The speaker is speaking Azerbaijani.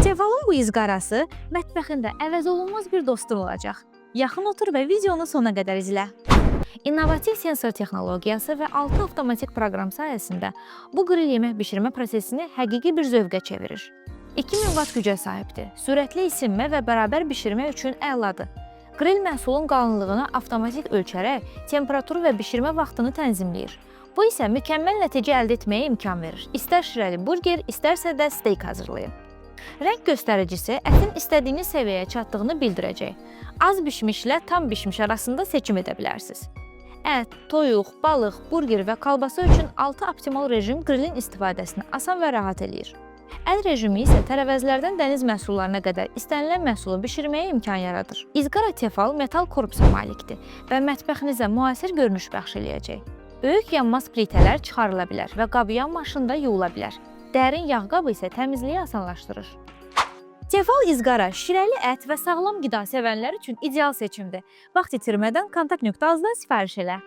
Tefalın bu izqarası mətbəxində əvəz olunmaz bir dostun olacaq. Yaxın otur və videonu sona qədər izlə. İnnovativ sensor texnologiyası və 6 avtomatik proqram sayəsində bu qril yemək bişirmə prosesini həqiqi bir zövqə çevirir. 2000 Watt gücə sahibdir. Sürətli isinmə və bərabər bişirmə üçün əladır. Qril məhsulun qalınlığını avtomatik ölçərək temperaturu və bişirmə vaxtını tənzimləyir. Bu isə mükəmməl nəticə əldə etməyə imkan verir. İstər şirəli burger, istərsə də steyk hazırlayın. Rəng göstəricisi ətin istədiyiniz səviyyəyə çatdığını bildirəcək. Az bişmişlə tam bişmiş arasında seçim edə bilərsiniz. Ət, toyuq, balıq, burger və kolbasa üçün 6 optimal rejim qrilin istifadəsini asan və rahat eləyir. Əl rejimi isə tərəvəzlərdən dəniz məhsullarına qədər istənilən məhsulu bişirməyə imkan yaradır. İzqara Tefal metal korpusa malikdir və mətbəxinizə müasir görünüş bəxş eləyəcək. Böyük yanmaz plitələr çıxarıla bilər və qabıyan maşında yuyula bilər. Dərin yağ qabı isə təmizliyi asanlaşdırır. Tefal izqara şirəli ət və sağlam qida sevənlər üçün ideal seçimdir. Vaxt itirmədən kontakt.az-dan sifariş elə.